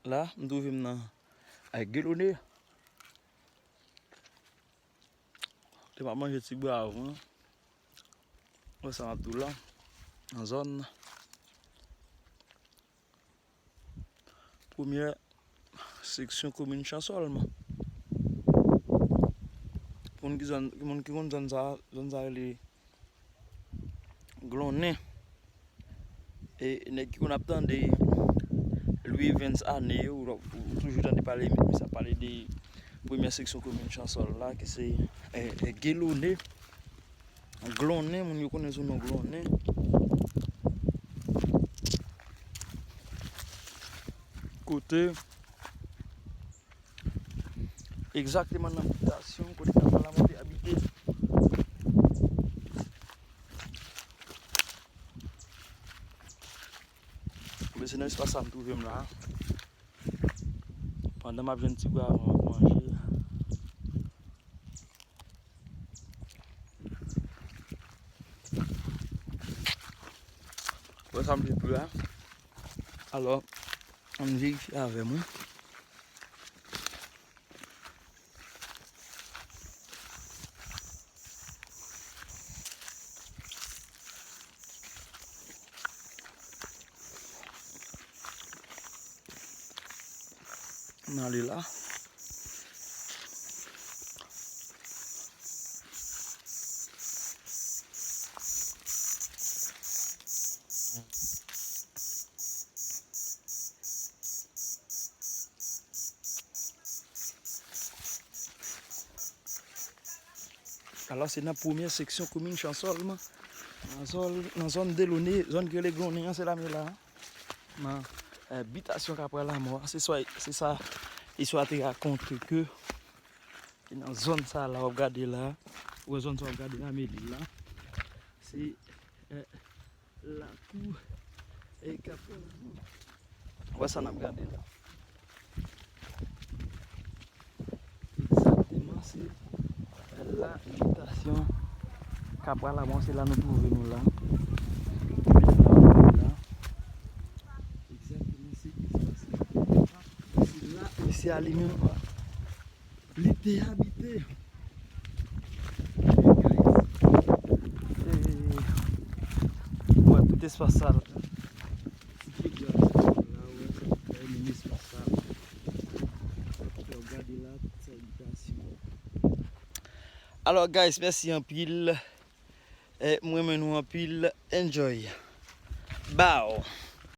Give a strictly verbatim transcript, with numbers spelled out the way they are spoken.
La, m twouve m nan, eh, Gelone. Te m ap manje ti bwa avan. Wè sa m ap di w la. Nan zòn. Premyè seksyon komin Chansòlm. Pou moun ki zòn, moun ki konn zòn sa, zòn sa rele Glonnen. E nèg ki konn ap tande Louis Evens Ane yo, ou, ou toujou tande pale, misye ap pale de premyè seksyon komin Chansòlm la, ki se, eh, eh, Gelone. Glonnen, moun yo konnen sou non Glonnen. Kote egzakteman nan bitasyon kote Kapwa Lamò te abite. Men se nan espas sa m twouve m la. Pandan m ap jwenn ti bwa avan m ap manje. Wè sa m vle pou la. Alò, ann verifye avè mwen. N ale la. Alò, se nan premyè seksyon komin Chansòlm, nan zòn, nan zòn Delaunay, zòn ki rele Glonnen an, se la m ye la. Nan, eh, bitasyon Kapwa Lamò a, se sa, se sa istwa te rakonte ke se nan zòn sa la w ap gade la, ou wè zòn sa w ap gade la, men li la. Se, eh, lakou, eh, Kapwa Lamò. Wè sa n ap gade la. Egzakteman, se la bitasyon Kapwa Lamò, se la nou twouve nou la. Egzakteman, se espas la. Se la, se a li menm. Li te abite. Guys. E, wè, tout espas sa la. Ti pye djab sa la, wè, sa ki fè menm espas sa. Fè w gade la, tout sa bitasyon. Alò, guys, mèsi anpil. E, m renmen nou anpil. Enjoy. Bow.